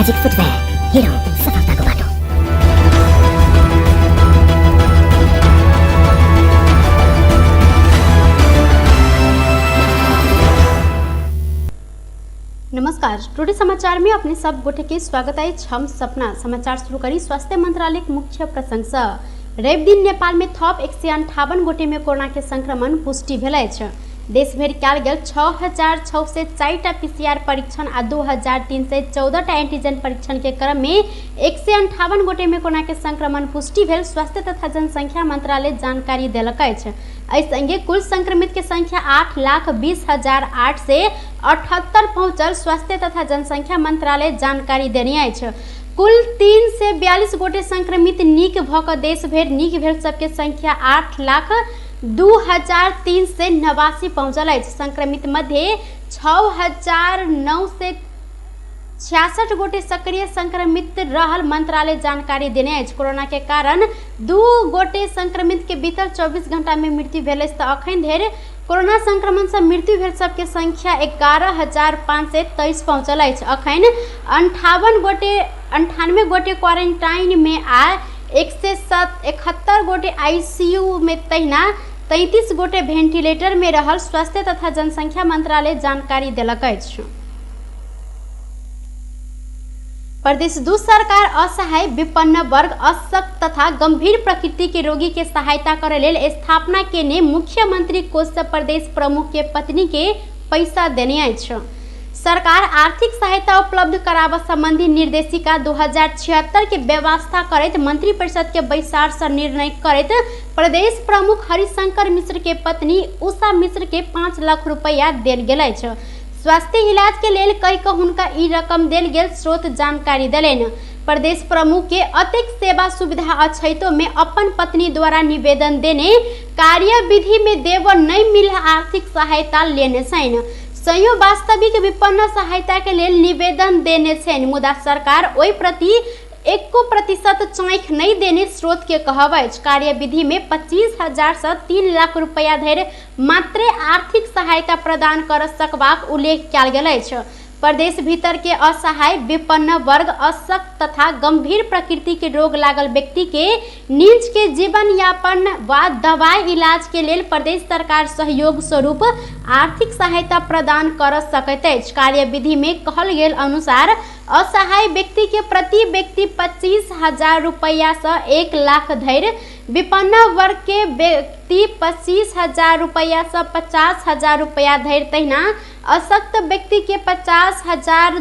Magic footwear, हिँडौँ सफलताको बाटो। नमस्कार, टुडे समाचार में अपने सब गोटे के स्वागत अछि। हम सपना समाचार शुरू करी स्वास्थ्य मंत्रालय के मुख्य प्रसंग से। रवि दिन नेपाल में थप 158 गोटे में कोरोना के संक्रमण पुष्टि भेल अछि। देश भरि कयल गेल 6604 पीसीआर परीक्षण आ 2314 एंटीजन परीक्षण के क्रम में 158 गोटे में कोरोना के संक्रमण पुष्टि भेल स्वास्थ्य तथा जनसंख्या मंत्रालय जानकारी देलक अछि। एहि संगे कुल संक्रमित के संख्या 8,20,878 पहुंचल स्वास्थ्य तथा जनसंख्या मंत्रालय जानकारी देने अछि। कुल 342 गोटे संक्रमित नीक भऽ कऽ देश भरि नीक भेल सबके संख्या 8,02,389 पहुंचल अछि। संक्रमित मध्य 6966 गोटे सक्रिय संक्रमित रहल मंत्रालय जानकारी देने अछि। कोरोना के कारण 2 गोटे संक्रमित के बीतल 24 घंटा में मृत्यु भेल अछि तऽ अखन धरि कोरोना संक्रमण से मृत्यु भेल सबके संख्या 11,523 पहुंचल अछि। अखन 98 गोटे क्वारेंटाइन में आ 171 गोटे आईसीयू में तहिना 33 गोटे वेंटिलेटर में रहल स्वास्थ्य तथा जनसंख्या मंत्रालय जानकारी देलक अछि। प्रदेश 2 सरकार असहाय विपन्न वर्ग अशक्त तथा गंभीर प्रकृति के रोगी के सहायता करे लेल स्थापना केने मुख्यमंत्री कोष से प्रदेश प्रमुख के पत्नी के पैसा देने अछि। सरकार आर्थिक सहायता उपलब्ध कराबऽ संबंधी निर्देशिका 2076 के व्यवस्था करैत मंत्रिपरिषद के बैसार से निर्णय करैत प्रदेश प्रमुख हरिशंकर मिश्र के पत्नी उषा मिश्र के 5 लाख रुपया देल गेल अछि। स्वास्थ्य इलाज के लेल कहि कऽ हुनका ई रकम देल गेल स्रोत जानकारी देलनि। प्रदेश प्रमुख के अतेक सेवा सुविधा अछैतो में अपन पत्नी द्वारा निवेदन देने कार्यविधि में देव नहीं मिल आर्थिक सहायता लेने छनि। संयो वास्तविक विपन्न सहायता के लेल निवेदन देने छनि, मुदा सरकार ओहि प्रति 1% चाँखि नहीं देने स्रोत के कहब अछि। कार्यविधि में 25,000 से 3 लाख रुपया धरि मात्रे आर्थिक सहायता प्रदान कर सकबाक उल्लेख कयल गेल अछि। प्रदेश भीतर के असहाय विपन्न वर्ग अशक्त तथा गंभीर प्रकृति के रोग लागल व्यक्ति के नीच के जीवन यापन वा दवाई इलाज के लेल प्रदेश सरकार सहयोग स्वरूप आर्थिक सहायता प्रदान कर सकैत अछि। कार्यविधि में कहल गेल अनुसार असहाय व्यक्ति के प्रति व्यक्ति 25,000 रुपया से 1 लाख धरि, विपन्न वर्ग के व्यक्ति 25,000 रुपया से 50,000 रुपया धरि, तहिना अशक्त व्यक्ति के 50,000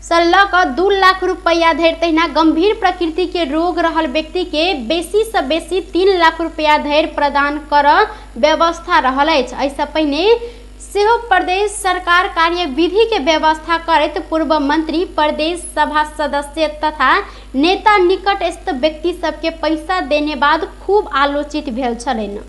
से लऽ कऽ 2 लाख रुपया धरि, तहिना गंभीर प्रकृति के रोग रहल व्यक्ति के बेसी से बेसी 3 लाख रुपया धरि प्रदान करऽ व्यवस्था रहल अछि। एहिसँ पहिने सेहो प्रदेश सरकार कार्यविधि के व्यवस्था करैत पूर्व मंत्री, प्रदेश सभा सदस्य तथा नेता निकटस्थ व्यक्ति सबके पैसा देने बाद खूब आलोचित भेल छलनि।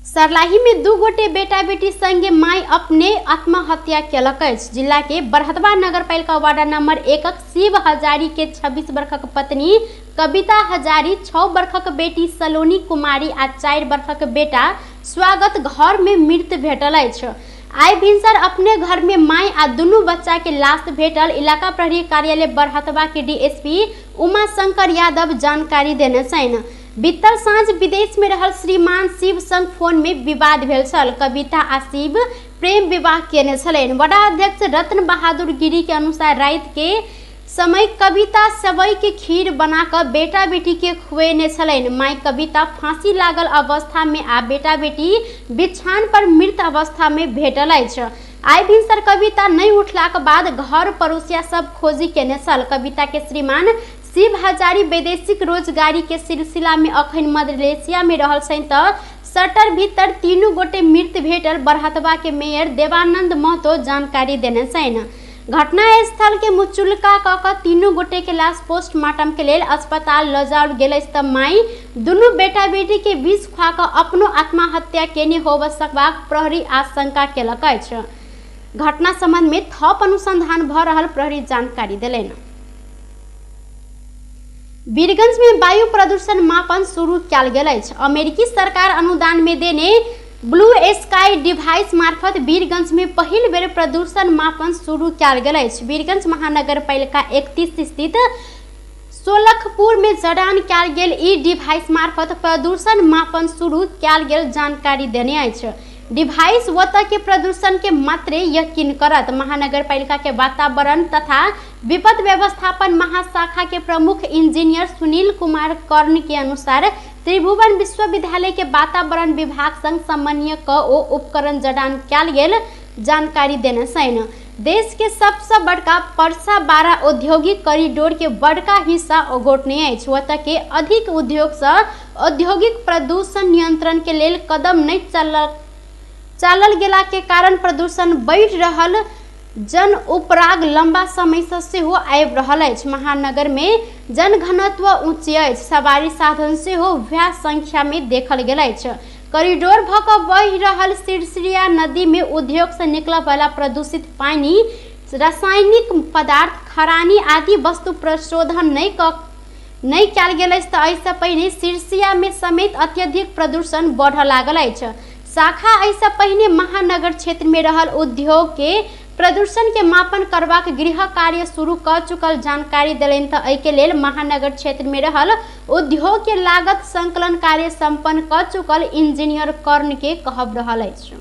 सर्लाही में 2 गोटे बेटा बेटी संगे माय अपने आत्महत्या केलक अछि। जिला के बरहदवा नगरपालिका वार्ड नंबर 1 शिव हजारी के 26 वर्षक पत्नी कविता हजारी, 6 वर्षक बेटी सलोनी कुमारी आ 4 वर्षक बेटा स्वागत घर में मृत भेटल अछि। आइ भिनसर अपने घर में माय आ दुनू बच्चा के लाश भेटल इलाका प्रहरी कार्यालय बरहदवा के डीएसपी उमाशंकर यादव जानकारी देने छनि। बीतल साँझ विदेश में रहल श्रीमान शिव संग फोन में विवाद भेल छल। कविता आ शिव प्रेम विवाह केने छलनि। वडा अध्यक्ष रत्न बहादुर गिरी के अनुसार राति के समय कविता सेवई के खीर बना कऽ बेटा बेटी के खुएने छलनि। माय कविता फांसी लागल अवस्था में आ बेटा बेटी बिछान पर मृत अवस्था में भेटल अछि। आइ भिनसर कविता नहीं उठलाक बाद घर पड़ोसिया सब खोजी केने छल। कविता के श्रीमान शिव हजारी वैदेशिक रोजगारी के सिलसिला में अखन मलेशिया में रहल छनि तऽ शटर भीतर 3 गोटे मृत भेटल बरहदवा के मेयर देवानंद महतो जानकारी देने छनि। घटना स्थल के मुचुल्का कऽ कऽ 3 गोटे के लाश पोस्टमार्टम के लेल अस्पताल लऽ जाओल गेल अछि तऽ माई दुनू बेटा बेटी के विष खुआ कऽ अपनो आत्महत्या केने होबऽ सकबाक प्रहरी आशंका केलक अछि। घटना संबंध में थप अनुसंधान भऽ रहल प्रहरी जानकारी देलनि। वीरगंज में वायु प्रदूषण मापन शुरू कयल गेल अछि। अमेरिकी सरकार अनुदान में देने ब्लू स्काई डिवाइस मार्फत वीरगंज में पहिल बेर प्रदूषण मापन शुरू कयल गेल अछि। वीरगंज महानगरपालिका 31 स्थित सोलखपुर में जड़ान कयल गेल ई डिवाइस मार्फत प्रदूषण मापन शुरू कयल गेल जानकारी देने अछि। डिवाइस ओतऽ के प्रदूषण के मात्रे यकीन करत। महानगरपालिका के वातावरण तथा विपद व्यवस्थापन महाशाखा के प्रमुख इंजीनियर सुनील कुमार कर्ण के अनुसार त्रिभुवन विश्वविद्यालय के वातावरण विभाग संग समन्वय क ओ उपकरण जड़ान कयल गेल जानकारी देने छनि। देश के सबसँ बड़का परसा बारा औद्योगिक कॉरिडोर के बड़का हिस्सा ओगोटने अछि। ओतऽ के अधिक उद्योग सँ औद्योगिक प्रदूषण नियंत्रण के लेल कदम नहि चालल गेला के कारण प्रदूषण बढ़ि रहल जन उपराग लंबा समय सँ सेहो आबि रहल अछि। महानगर मे जनघनत्व उच्च अछि। सवारी साधन सेहो व्यास संख्या मे देखल गेल अछि। कॉरिडोर भ क बहि रहल सिरसिरिया नदी मे उद्योग सँ निकलऽ वाला प्रदूषित पानि, रासायनिक पदार्थ, खरानी आदि वस्तु प्रशोधन नहि कयल गेल अछि तऽ एहिसँ पहिने सिरसिया मे समेत अत्यधिक प्रदूषण बढ़ऽ लागल अछि। शाखा एहिसँ पहिने महानगर क्षेत्र मे रहल उद्योग के प्रदूषण के मापन करबाक गृह कार्य शुरू कऽ चुकल जानकारी देलनि तऽ एहिके लेल महानगर क्षेत्र मे रहल उद्योग के लागत संकलन कार्य संपन्न कऽ चुकल इंजीनियर कर्ण के कहब रहल अछि।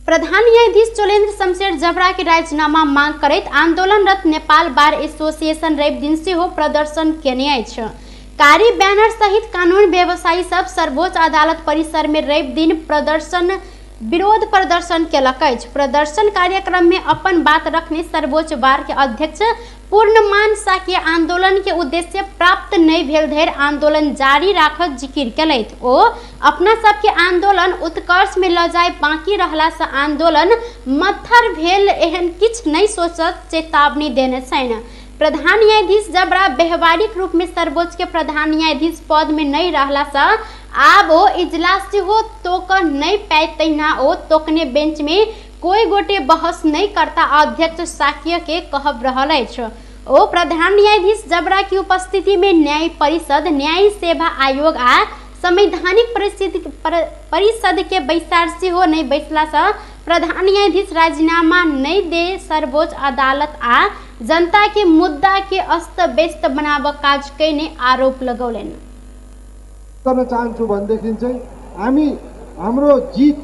प्रधान न्यायाधीश चोलेन्द्र शमशेर जबरा के राजीनामा मांग करैत आंदोलनरत नेपाल बार एसोसिएशन रवि दिन सेहो प्रदर्शन केने अछि। कारी बैनर सहित कानून व्यवसायी सब सर्वोच्च अदालत परिसर में रवि दिन प्रदर्शन विरोध प्रदर्शन केलक अछि। प्रदर्शन कार्यक्रम में अपन बात रखने सर्वोच्च बार के अध्यक्ष पूर्णमान साह के आंदोलन के उद्देश्य प्राप्त नहि भेल धरि आंदोलन जारी राखत जिकिर केलथि। ओ अपना सबके आंदोलन उत्कर्ष में ल जाय बाकी रहला से आंदोलन मत्थर भेल एहन किछु नहि सोचत चेतावनी देने छनि। प्रधान न्यायाधीश जबरा व्यवहारिक रूप में सर्वोच्च के प्रधान न्यायाधीश पद में नहि रहला से आब ओ इजलास सेहो तोक नहि पायत, तहिना ओ तोकने बेंच में कोई गोटे बहस नहि करता अध्यक्ष साक्य के कहब रहल अछि। ओ प्रधान न्यायाधीश जबरा की उपस्थिति में न्याय परिषद, न्याय सेवा आयोग आ संवैधानिक परिषद के बैसार सेहो नहि बैसला से प्रधान न्यायाधीश राजीनामा नहि दे सर्वोच्च अदालत आ जनता के मुद्दा के अस्त व्यस्त बनाब काज कयने आरोप लगौलनि। गर्न चाहन्छु भनेदेखि चाहिँ हामी हाम्रो जित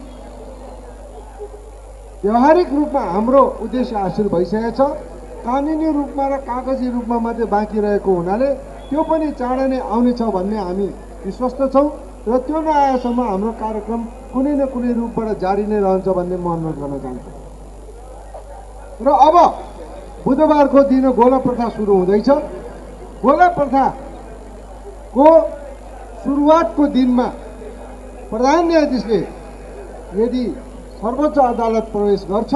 व्यावहारिक रूपमा हाम्रो उद्देश्य हासिल भइसकेको छ। कानुनी रूपमा र कागजी रूपमा मात्रै बाँकी रहेको हुनाले त्यो पनि चाँडै नै आउनेछ भन्ने हामी विश्वस्त छौँ र त्यो नआएसम्म हाम्रो कार्यक्रम कुनै न कुनै रूपबाट जारी नै रहन्छ भन्ने म अनुरोध गर्न चाहन्छु। र अब बुधबारको दिन गोला प्रथा सुरु हुँदैछ। गोला प्रथाको सुरुवातको दिनमा प्रधान न्यायाधीशले यदि सर्वोच्च अदालत प्रवेश गर्छ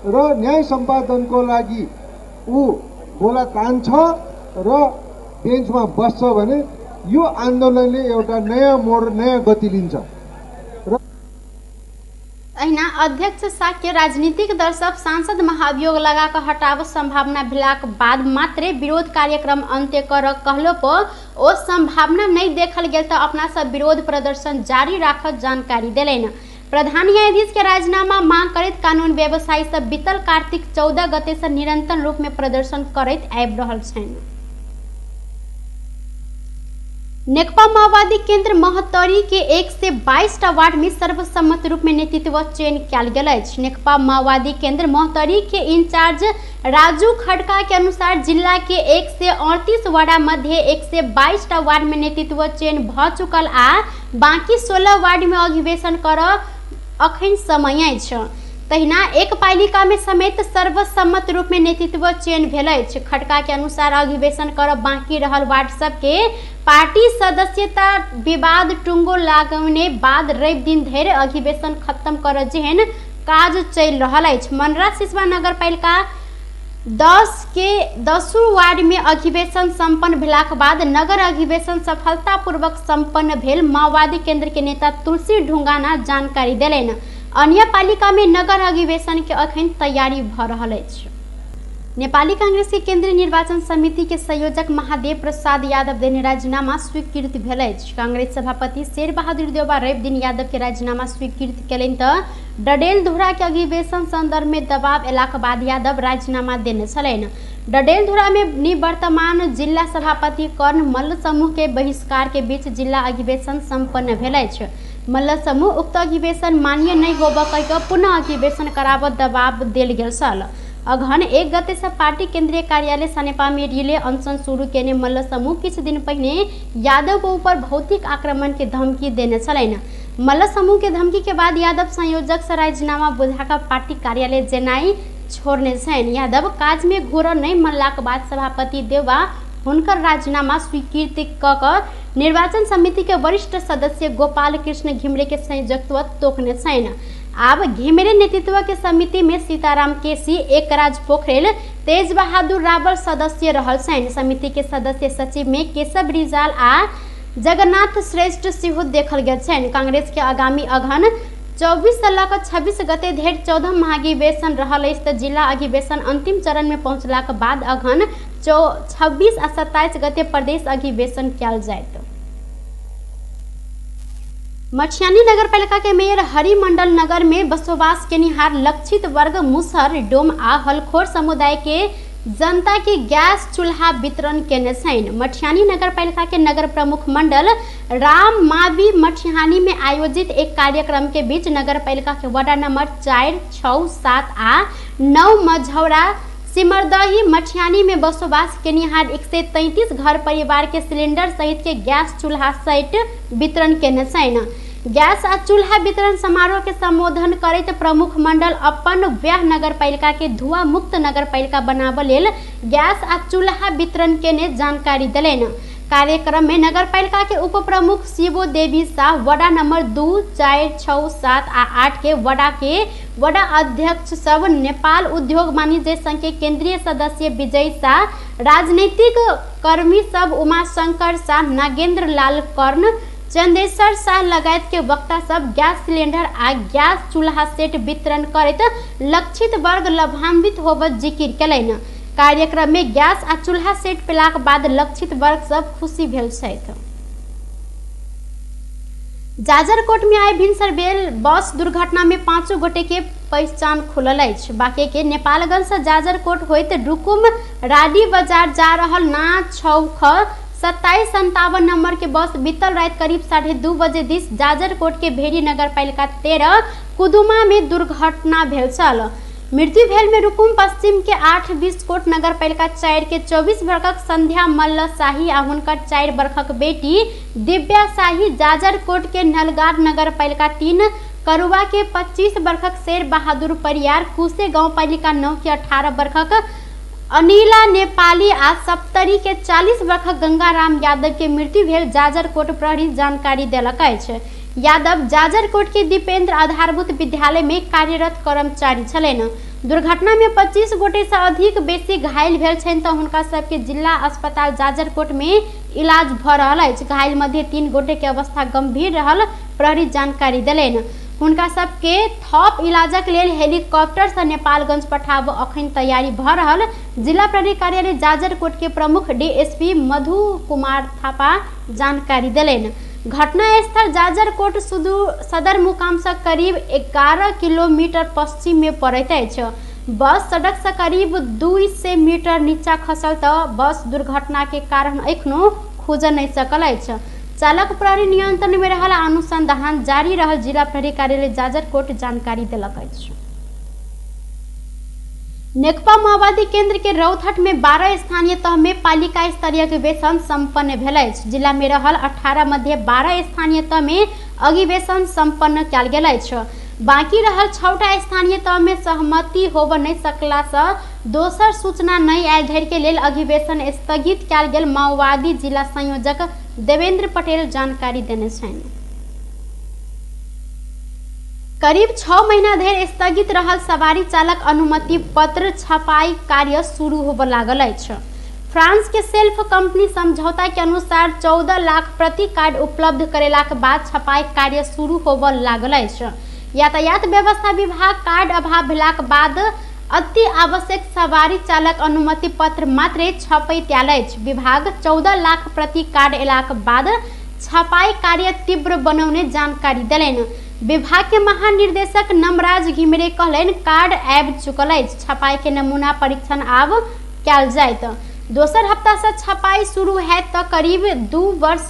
र न्याय सम्पादनको लागि ऊ गोला तान्छ र बेन्चमा बस्छ भने यो आन्दोलनले एउटा नयाँ मोड, नयाँ गति लिन्छ। अहिना अध्यक्ष साक्य राजनीतिक दल सब सांसद महाभियोग लगा कऽ हटाब संभावना भेलाक बाद मात्रे विरोध कार्यक्रम अंत्य कर कहलो पर ओ संभावना नहि देखल गेल तऽ अपना सब विरोध प्रदर्शन जारी राखत जानकारी देलनि। प्रधान न्यायाधीश के राजीनामा मांग करैत कानून व्यवसायी सब बीतल कार्तिक 14 गते से निरंतर रूप में प्रदर्शन करैत आबि रहल छनि। नेकपा माओवादी केंद्र महोत्तरी के 122 टा वार्ड में सर्वसम्मत रूप में नेतृत्व चयन कयल गेल अछि। नेकपा माओवादी केंद्र महोत्तरी के इंचार्ज राजू खड़का के अनुसार जिला के 138 वार्ड मध्य 122 टा वार्ड में नेतृत्व चयन भ चुकल आ बाकी 16 वार्ड में अधिवेशन कर अखन समय अछि। तहिना एक पालिका में समेत सर्वसम्मत रूप में नेतृत्व चयन भेल अछि। खड़का के अनुसार अधिवेशन कर बाकी रहल वार्ड सबके पार्टी सदस्यता विवाद टुंगो लागने बाद रवि दिन धरि अधिवेशन खत्म कर जेहन काज चलि रहल अछि। मनरा सिसवा नगरपालिका 10 के 10 वार्ड में अधिवेशन संपन्न भेलाक बाद नगर अधिवेशन सफलतापूर्वक संपन्न भेल माओवादी केंद्र के नेता तुलसी ढुंगाना जानकारी देलनि। अन्य पालिका में नगर अधिवेशन के अखन तैयारी भ रहल अछि। नेपाली कांग्रेस के केंद्रीय निर्वाचन समिति के संयोजक महादेव प्रसाद यादव देने राजीनामा स्वीकृत भेल अछि। कांग्रेस सभापति शेर बहादुर देउवा रवि दिन यादव के राजीनामा स्वीकृत केलनि तऽ डडेलधुरा के अधिवेशन संदर्भ में दबाव एलाक बाद यादव राजीनामा देने छलनि। डडेलधुरा में निवर्तमान जिला सभापति कर्ण मल्ल समूह के बहिष्कार के बीच जिला अधिवेशन संपन्न भेल अछि। मल्ल समूह उक्त अधिवेशन मान्य नहि होबऽ कहि कऽ पुनः अधिवेशन कराबऽ दबाव देल गेल छल। अगहन 1 गते से पार्टी केंद्रीय कार्यालय सनेपा में रिले अनशन शुरू केने मल्ल समूह किछु दिन पहिने यादव के ऊपर भौतिक आक्रमण के धमकी देने छलनि। मल्ल समूह के धमकी के बाद यादव संयोजक से राजीनामा बुझा कऽ पार्टी कार्यालय जेनाइ छोड़ने छनि। यादव काज में घुरऽ नहि मनलाक बाद सभापति देउवा हुनकर राजीनामा स्वीकृत कऽ कऽ निर्वाचन समिति के वरिष्ठ सदस्य गोपाल कृष्ण घिमिरे के संयोजकत्व तोकने छनि। आब घिमिरे नेतृत्व के समिति में सीताराम केसी, एकराज पोखरेल, तेज बहादुर रावल सदस्य रहल छनि। समिति के सदस्य सचिव में केशव रिजाल आ जगन्नाथ श्रेष्ठ सेहो देखल गेल छनि। कांग्रेस के आगामी अगहन 24 से लऽ कऽ 26 गते धरि 14 महाधिवेशन रहल अछि तऽ जिला अधिवेशन अंतिम चरण में पहुंचलाक बाद अगहन 26 आ 27 गते प्रदेश अधिवेशन कयल जायत। मठियानी नगरपालिका के मेयर हरिमंडल नगर में बसोबास केनिहार लक्षित वर्ग मुसहर, डोम आ हलखोर समुदाय के जनता के गैस चूल्हा वितरण केने छनि। मठियानी नगरपालिका के नगर प्रमुख मंडल राम मावी मठियानी में आयोजित एक कार्यक्रम के बीच नगरपालिका के वार्ड नंबर 4, 6, 7 आ 9 मझौरा सिमरदही मठियानी में बसोबास केनिहार 133 घर परिवार के सिलेंडर सहित के गैस चूल्हा सेट वितरण केने छनि। गैस आ चूल्हा वितरण समारोह के संबोधन करैत प्रमुख मंडल अपन व्याह नगरपालिका के धुआं मुक्त नगरपालिका बनाबऽ लेल गैस आ चूल्हा वितरण केने जानकारी देलनि। कार्यक्रम में नगरपालिका के उप प्रमुख शिवो देवी साह, वडा नंबर 2, 4, 6, 7 आ 8 के वडा के वडा अध्यक्ष सब, नेपाल उद्योग वाणिज्य संघ के केंद्रीय सदस्य विजय शाह, राजनीतिक कर्मी सब उमाशंकर शाह, नागेंद्र लाल कर्ण, चंदेश्वर शाह लगायत के वक्ता सब गैस सिलेंडर आ गैस चूल्हा सेट वितरण करैत लक्षित वर्ग लाभान्वित होबऽ जिकिर केलनि। कार्यक्रम में गैस आ चूल्हा सेट पेलाक बाद लक्षित वर्ग सब खुशी भेल छथि। जाजरकोट में आइ भिनसर भेल बस दुर्घटना में 5 गोटे के पहचान खुलल अछि। बाके के नेपालगंज से जाजरकोट होइत रुकुम राडी बाजार जा रहल ना 6 ख 2757 नंबर के बस बीतल रात करीब 2:30 बजे दिस जाजरकोट के भेड़ी नगरपालिका 13 कुदुमा में दुर्घटना भेल छल। मृत्यु भेल में रुकुम पश्चिम के 8 बिस्कोट नगरपालिका 4 के 24 वर्षक संध्या मल्ल शाही आ हुनकर 4 वर्षक बेटी दिव्या शाही, जाजरकोट के नलगार नगरपालिका 3 करुआ के 25 वर्षक शेर बहादुर परियार, कुसे गाउँपालिका 9 के 18 वर्षक अनिला नेपाली आ सप्तरी के 40 वर्षक गंगाराम यादव के मृत्यु भेल जाजरकोट प्रहरी जानकारी देलक अछि। यादव जाजरकोट के दीपेंद्र आधारभूत विद्यालय में कार्यरत कर्मचारी छलनि। दुर्घटना में 25 गोटे से अधिक बेसी घायल भेल छनि तऽ हुनका सबके जिला अस्पताल जाजरकोट में इलाज भऽ रहल अछि। घायल मध्य 3 गोटे के अवस्था गंभीर रहल प्रहरी जानकारी देलनि। हुनका सबके थप इलाजक लेल हेलीकॉप्टर से नेपालगंज पठाबऽ अखन तैयारी भऽ रहल जिला प्रहरी कार्यालय जाजरकोट के प्रमुख डीएसपी मधु कुमार थापा जानकारी देलनि। घटनास्थल जाजरकोट सदर मुकाम से करीब 11 किलोमीटर पश्चिम में पड़ैत अछि। बस सड़क से करीब 200 मीटर नीचा खसल तऽ बस दुर्घटना के कारण एखनो खुजऽ नहि सकल अछि। चालक प्रहरी नियंत्रण में रहल अनुसंधान जारी रहल जिला प्रहरी कार्यालय जाजरकोट जानकारी देलक अछि। नेकपा माओवादी केंद्र के रौतहट में 12 स्थानीय तह में पालिका स्तरीय अधिवेशन संपन्न भेल अछि। जिला में रहल 18 मध्य 12 स्थानीय तह में अधिवेशन संपन्न कयल गेल अछि। बाकी रहल 6टा स्थानीय तह में सहमति होब नहि सकला से दोसर सूचना नहि आयल धरि के लेल अधिवेशन स्थगित कयल गेल माओवादी जिला संयोजक देवेंद्र पटेल जानकारी देने छनि। करीब 6 महीना धरि स्थगित रहल सवारी चालक अनुमति पत्र छपाई कार्य शुरू होबऽ लागल अछि। फ्रांस के सेल्फ कंपनी समझौता के अनुसार 14 लाख प्रति कार्ड उपलब्ध करेलाक बाद छपाई कार्य शुरू होबऽ लागल अछि। यातायात व्यवस्था विभाग कार्ड अभाव भेलाक बाद अति आवश्यक सवारी चालक अनुमति पत्र मात्रै छपैत आयल अछि। विभाग 14 लाख प्रति कार्ड एलाक बाद छपाई कार्य तीव्र बनौने जानकारी देलनि। विभाग के महानिर्देशक नमराज घिमिरे कहलनि, कार्ड आबि चुकल अछि, छपाई के नमूना परीक्षण आब कयल जायत। दोसर हफ्ता से छपाई शुरू हैत त करीब 2 वर्ष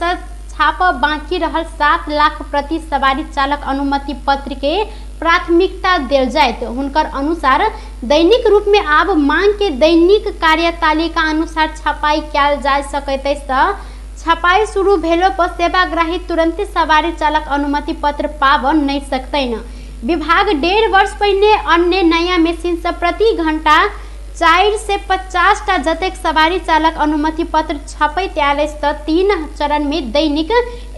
छाप बाकी रहल 7 लाख प्रति सवारी चालक अनुमति पत्र के प्राथमिकता देल जायत। हुनकर अनुसार दैनिक रूप में आब मांग के दैनिक कार्यतालिका अनुसार छपाई कयल जा सकैत अछि त छपाई शुरू भेलो पर सेवाग्राही तुरंते सवारी चालक अनुमति पत्र पाब नहि सकतनि। विभाग 1.5 वर्ष पहिने अन्य नया मशीन से प्रति घंटा 450 टा जतेक सवारी चालक अनुमति पत्र छपैत आयल अछि त 3 चरण में दैनिक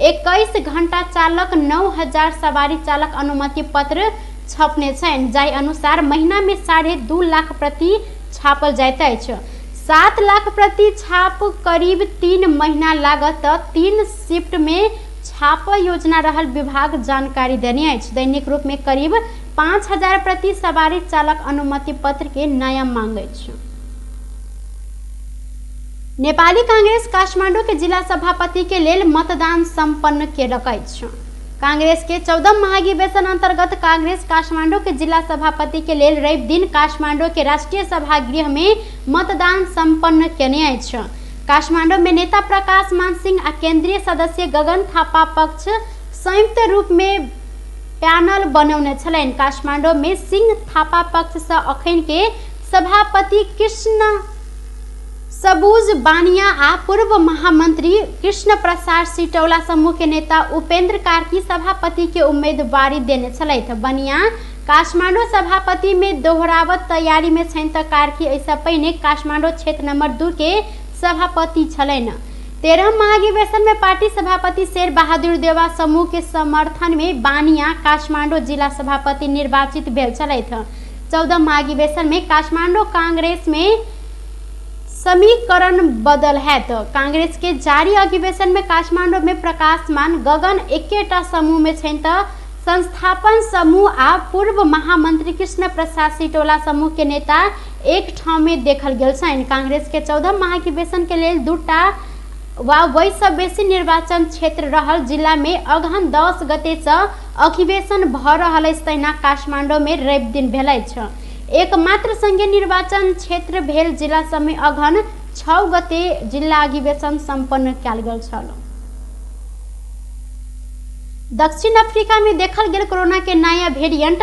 21 घंटा चालक 9000 सवारी चालक अनुमति पत्र छपने छनि, जाहि अनुसार महीना में 2.5 लाख प्रति छापल जाइत अछि। 7 लाख प्रति छाप करीब 3 महीना लागत त 3 शिफ्ट में छाप योजना रहल विभाग जानकारी देने अछि। दैनिक रूप में करीब 5000 प्रति सवारी चालक अनुमति पत्र के नया मांग अछि। नेपाली कांग्रेस काठमाडौँ के जिला सभापति के लेल मतदान सम्पन्न केलक अछि। कांग्रेस के 14 महाधिवेशन अंतर्गत कांग्रेस काठमाडौँ के जिला सभापति के लेल रवि दिन काठमाडौँ के राष्ट्रीय सभागृह में मतदान सम्पन्न केने अछि। काठमाडौँ में नेता प्रकाश मान सिंह आ केंद्रीय सदस्य गगन थापा पक्ष संयुक्त रूप में पैनल बनौने छलनि। काठमाडौँ में सिंह थापा पक्ष से अखन के सभापति कृष्ण सबूज बानिया आ पूर्व महामंत्री कृष्ण प्रसाद सिटौला समूह के नेता उपेंद्र कार्की सभापति के उम्मीदवारी देने छलथि। बनिया काठमाडौँ सभापति में दोहरावत तैयारी में छनि त कार्की एहिसँ पहिने काठमाडौँ क्षेत्र नंबर 2 के सभापति छलनि। 13 महाधिवेशन में पार्टी सभापति शेर बहादुर देवा समूह के समर्थन में बानिया काठमाडौँ जिला सभापति निर्वाचित भेल छलथि। 14 महाधिवेशन में काठमाडौँ कांग्रेस में समीकरण बदल हैत। कांग्रेस के जारी अधिवेशन में काठमाडौँ में प्रकाशमान गगन एकेटा समूह में छनि त संस्थापन समूह आ पूर्व महामंत्री कृष्ण प्रसाद सिटौला समूह के नेता एक ठाम में देखल गेल छनि। कांग्रेस के 14 महाधिवेशन के लेल 2टा वा वैसँ बेसी निर्वाचन क्षेत्र रहल जिला में अगहन 10 गते से अधिवेशन भ रहल अछि। तहिना काठमाडौँ में रवि दिन भेल अछि। एकमात्र संघीय निर्वाचन क्षेत्र भेल जिला समय अगहन 6 गते जिला अधिवेशन सम्पन्न कयल गेल छल। दक्षिण अफ्रीका में देखल गेल कोरोना के नया वेरिएंट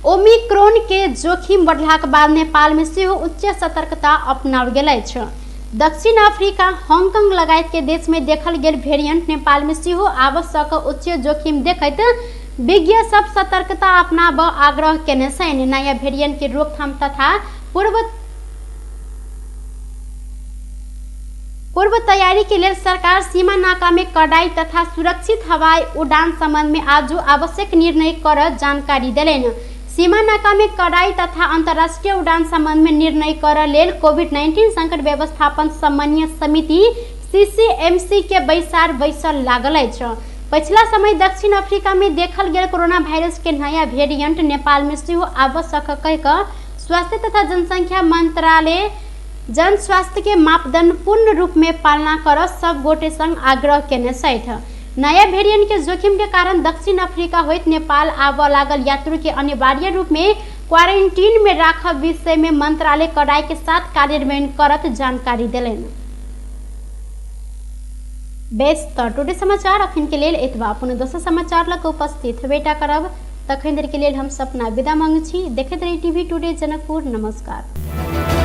ओमिक्रोन के जोखिम बढ़लाक बाद नेपाल में सेहो उच्च सतर्कता अपनाओल गेल अछि। दक्षिण अफ्रीका, हांगकांग लगायत के देश में देखल गेल वेरिएंट नेपाल में सेहो आवश्यक उच्च जोखिम देखैत विज्ञ सब सतर्कता अपनाब आग्रह केने छनि। नया वेरिएंट के रोकथाम तथा पूर्व तैयारी के लेल सरकार सीमा नाका में कड़ाई तथा सुरक्षित हवाई उड़ान संबंध में आज आवश्यक निर्णय कर जानकारी देलनि। सीमा नाका में कड़ाई तथा अंतर्राष्ट्रीय उड़ान संबंध में निर्णय कर लेल कोविड-19 संकट व्यवस्थापन समन्वय समिति सीसीएमसी के बैसार बैसल लागल अछि। पछिला समय दक्षिण अफ्रीका में देखल गेल कोरोना वायरस के नया वेरिएंट नेपाल में सेहो आवश्यक कहि कऽ स्वास्थ्य तथा जनसंख्या मंत्रालय जन स्वास्थ्य के मापदंड पूर्ण रूप में पालना कर सब गोटे संग आग्रह केने छथि। नया वेरिएंट के जोखिम के कारण दक्षिण अफ्रीका होइत नेपाल आबऽ लागल यात्रु के अनिवार्य रूप में क्वारेंटीन में राखब विषय में मंत्रालय कड़ाई के साथ कार्यान्वयन करत जानकारी देलनि। बेस त टुडे समाचार अखन के लेल एतबा। पुनः दोसर समाचार लग उपस्थित हेबेटा करब। तखन देर के लेल हम सपना विदा मांगै छी। देखैत रही टीवी टुडे जनकपुर। नमस्कार।